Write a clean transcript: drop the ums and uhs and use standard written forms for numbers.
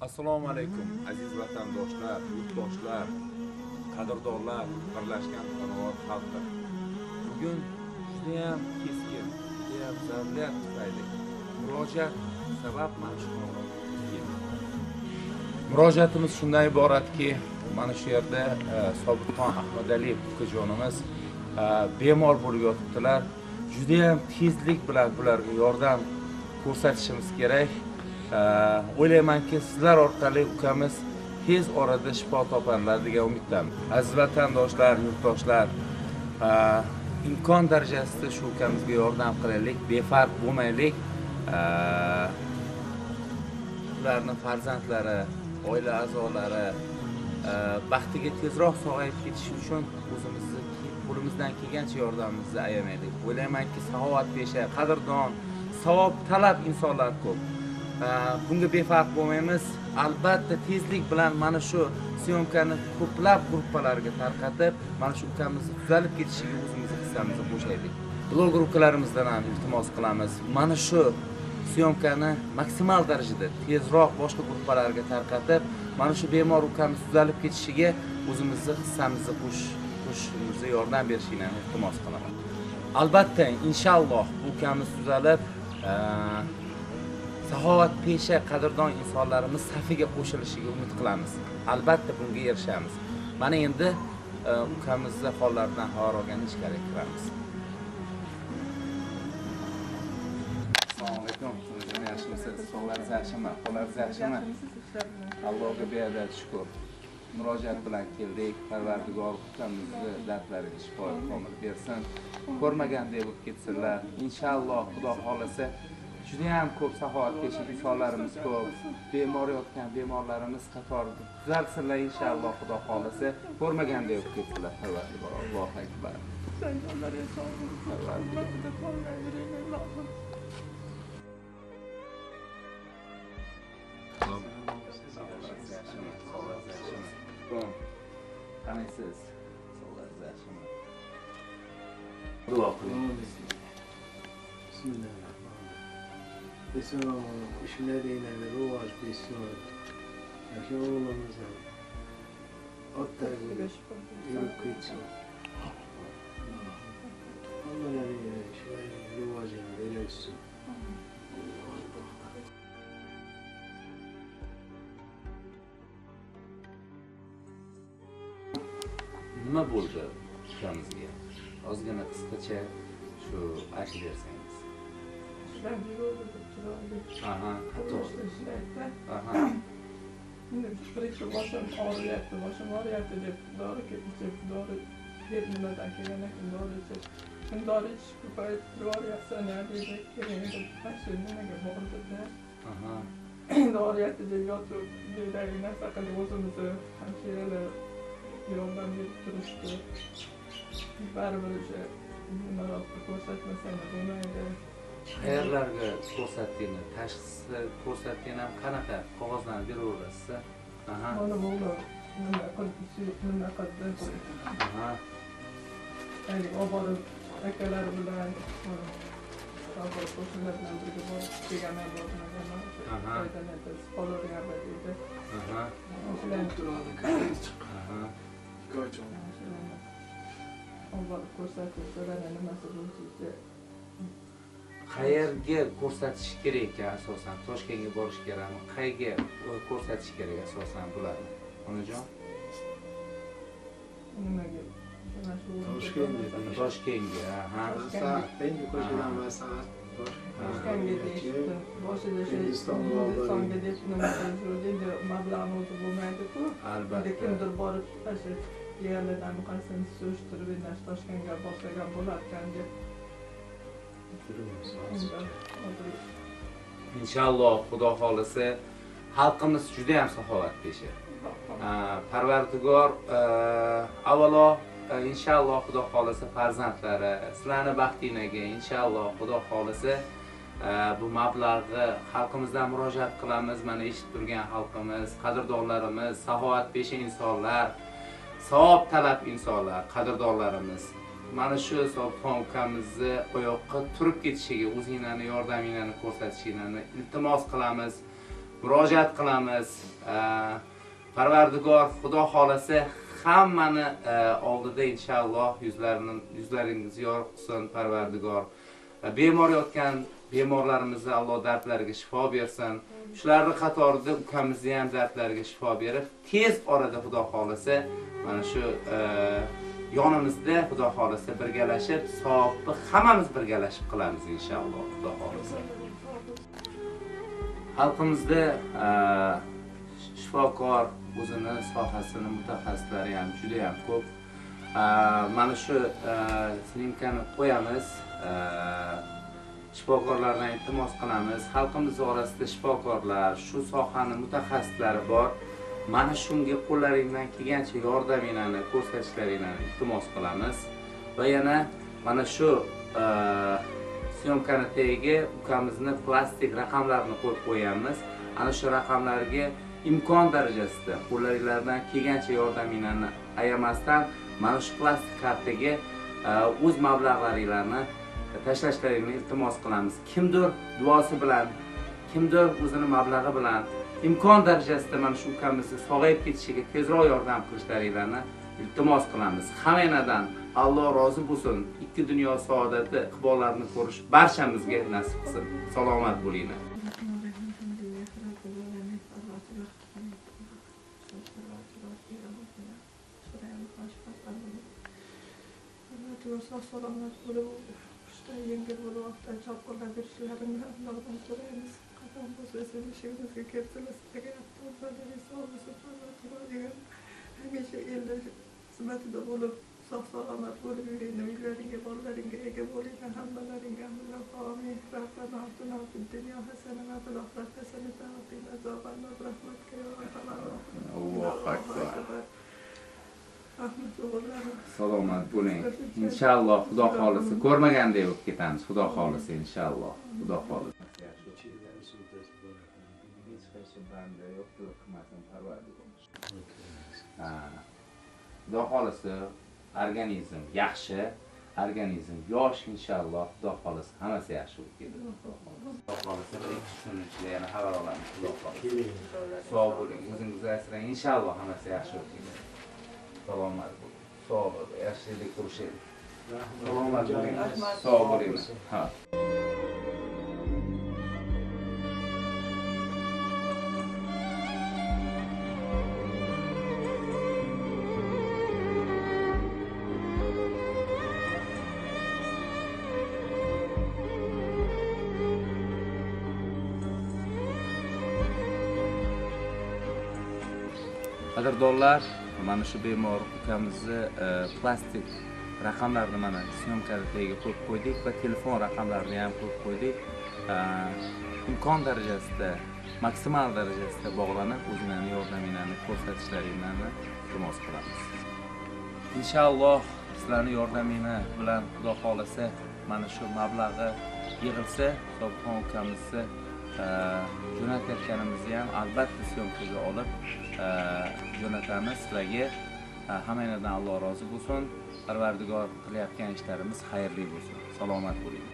Assalomu alaykum aziz vatandoshlar, yurtdoshlar, qadrdonlar, birlashgan qanoat xalqi. Bugun juda ham keskin, juda ham zaruriyat tufayli murojaat sabab mana shu holatga keldik. Murojaatimiz shundan iboratki, mana shu yerda Sobitxon Ahmadaliyev ukajonimiz bemor bo'lib yotibdilar. Juda ham tezlik bilan bularga yordam ko'rsatishimiz kerak. O'ylaymanki, sizlar orqali ukamiz tez orada shifo topadilar degan umiddamiz. Aziz vatandoshlar, yurtdoshlar, imkon darajasida shu ukamizga yordam qilaylik, befarq bo'lmaylik. Ularning farzandlari, oila a'zolari baxtiga tezroq sog'ayib ketishi uchun o'zimizni qo'limizdan kelgancha yordamimizni ayamaylik. O'ylaymanki, saxovatpesha, qadrdon, savob talab insonlar ko'p. Bunga befarq bo'lmaymiz. Albatta tezlik bilan mana shu syomkani ko'plab gruppalarga tarqatib, mana shu ukamizni tuzalib ketishiga o'zimizni hissamizni qo'shaylik. Bloger ukalarimizdan ham iltimos qilamiz. Mana shu syomkani maksimal darajada tezroq boshqa gruppalarga tarqatib, mana shu bemor ukamiz tuzalib ketishiga o'zimizni hissamizni qo'shishimizga yordam berishinglarni iltimos qilaman. Albatta, inshaalloh bu ukamiz tuzalib, saxovatpesha qadrdon insonlarimiz safiga qo'shilishiga umid qilamiz. Albatta bunga erishamiz. Mana endi ukamizni hollaridan xabar olgan ichkariga kiramiz. Assalomu alaykum. Yaxshimisiz? Sog'laringiz yaxshimi? Hollaringiz yaxshimi? Allohga beadad shukr. Murojaat bilan keldik. Parvardigor ukamizni dardlariga shifo komil bersin. Ko'rmagandek bo'lib ketsinlar. Inshaalloh, Xudo xolasa juda ham ko'p saxovatpesha insonlarimiz ko'p, bemor yotgan bemorlarimiz qatorida tuzalsinlar inshaalloh, Xudo xolasa. Ko'rmagandek bo'lib ketsinlar. Parvardigor, Allohu akbar. Qanaysiz? Sog'laringiz yaxshimi? Duo qiling. Bismillahirrohmanirrohim. İşine rivoj bersin. Yaxshi o'g'limiz ham otday bo'lib yurib ketsin. Hammalariga rivojini bersin. Nima bo'ldi ukamizga? Ozgina qisqacha shu aytib bersangiz. Aha, aha. Bir boshim og'riyapti, boshim og'riyapti deb dori ichib, dori deb nimadan kelgandan keyin dori ichib, dori ichish ko'payib yuboryapsan dedi, keyin endi mana shu nimaga bordida. Aha. Og'riyapti deb yotib, dedagi narsa qilib o'zimizni hamshiralar yordam berib turishdi. Baribir o'sha nimaroqqa ko'rsatmasang bo'lmaydi. Qayerlarga ko'rsatdinglar? Tashxisni ko'rsatgan ham qanaqa qog'ozlarni beraverasiz? Aha. Mana bu nima qilib, nima qildi? Aha. Ya'ni olib akalari bilan, borib qo'shnilar bilan birga borib kelganlar bormaganlar. Aha. Qolaverganlar deydi. Aha. Aha. Olib ko'rsatib, so'radi nimasi bo'lsa. Qayerga ko'rsatish kerak ekan asosan? Toshkentga borish kerakmi? Qayerga ko'rsatish kerak asosan bularni? Onajon? Nimaga? Toshkentga. Toshkentga, aha. Endi ko'chadan masalan Toshkentga deyishdi. Boshida shu Hindistonga deb nima qilishdi, mablag'ni o'zi bo'lmaydi-ku. Albatta. Kimdir borib o'sha yerlardan qaysini surishtirib, endi Toshkentga borsak ham bo'larkan deb. Inshaalloh, Xudo xolasa xalqimiz juda ham saxovatpesha. Parvardigor avvalo inshaalloh Xudo xolasa farzandlari, sizlarni baxtinglarga inshaalloh Xudo xolasa bu mablag'ni xalqimizdan murojaat qilamiz. Mana eshitib turgan xalqimiz, qadrdonlarimiz, saxovatpesha insonlar, savob talab insonlar, qadrdonlarimiz. Mana shu Sobitxon ukamizni oyoqqa turib ketishiga o'zinglarni yordaminglarni ko'rsatishinglarni iltimos qilamiz. Murojaat qilamiz. Parvardigor Xudo xolasa hammani oldida inshaalloh yuzlaringiz yorug' qilsin Parvardigor. Bemor yotgan bemorlarimizni Alloh dardlariga shifo bersin. Shularning qatorida ukamizni ham dardlariga shifo berib, tez orada Xudo xolasa mana shu yonimizda Xudo xolasa birgalashib, savobni hammamiz birgalashib qilamiz inshaalloh Xudo xolasa. Xalqimizda shifokor o'zini sohasini mutaxassislari ham juda ham ko'p. Mana shu sninkani qo'yamiz. Shifokorlardan iltimos qilamiz. Xalqimiz orasida shifokorlar, shu sohani mutaxassislari bor. Mana shunga qo'llaringdan kelgancha yordaminglarni ko'rsatishlaringni iltimos qilamiz. Va yana mana shu syomkani tagiga ukamizni plastik raqamlarini qo'yib qo'yamiz. Ana shu raqamlarga imkon darajasida qo'llaringlardan kelgancha yordaminglarni ayamasdan mana shu plastik kartaga o'z mablag'laringlarni tashlashlaringni iltimos qilamiz. Kimdir duosi bilan, kimdir o'zini mablag'i bilan imkon darajasida mana shu ukamizni sog'ayib ketishiga tezroq yordam qilishlaringlarni iltimos qilamiz. Hammanglardan Alloh rozi bo'lsin. Ikki dunyo saodati iqbollarini ko'rish barchamizga nasib qilsin. Salomat bo'linglar. Salomat bo'lib, qushday yengil bo'lib, vaqtdan chopqillab yurishlarini Allohdan so'raymiz. Qadam bosib eshigimizga kelsalar, sizlarga degan hamisha elda xizmatida bo'lib, sog' salomat bo'lib yuringlar, uylaringga, bolalaringga ega bo'linglar, hammalaringga Alloh Rabbana atina fid dunya hasana va fil oxirati hasanatan va qina azoban-nar. Rahmatga yo arhamar rohimин. Allohu akbar. Rahmat o'g'illarim. Salomat bo'ling. Inshaalloh Xudo xolisa ko'rmaganday bo'lib ketamiz. Xudo xolisa inshaalloh. Xudo xolisa. Hech qaysi banda yo'qlik qilmasin Parvardigor. Xudo xolisa organizm yaxshi, organizm yosh inshaalloh. Xudo xolisa hammasi yaxshi bo'lib ketadi. Xudo xolisa bir ikki kun ichida yana xabar olamiz. Xudo xolisa. Sog' bo'ling, o'zingizni asrang inshaalloh hammasi yaxshi bo'lib ketadi. Salomat bo'ling. Sog' bo'ling, yaxshilik ko'rishaylik. Salomat bo'ling. Sog' bo'ling. Ha. Qadrdonlar, mana shu bemor ukamizni plastik raqamlarini mana syomkani tagiga qo'yib qo'ydik va telefon raqamlarini ham qo'yib qo'ydik. Imkon darajasida, maksimal darajasida bog'lanib, o'zinglarning yordaminglarni ko'rsatishlaringlarni iltimos qilamiz. Inshaalloh sizlarning yordaminglar bilan Xudo xolasa mana shu mablag'i yig'ilsa, Sobitxon ukamizni jo'natayotganimizni ham albatta syomkaga olib jo'natamiz sizlarga. Hammanglardan Alloh rozi bo'lsin. Parvardigor qilayotgan ishlarimiz xayrli bo'lsin. Salomat bo'ling.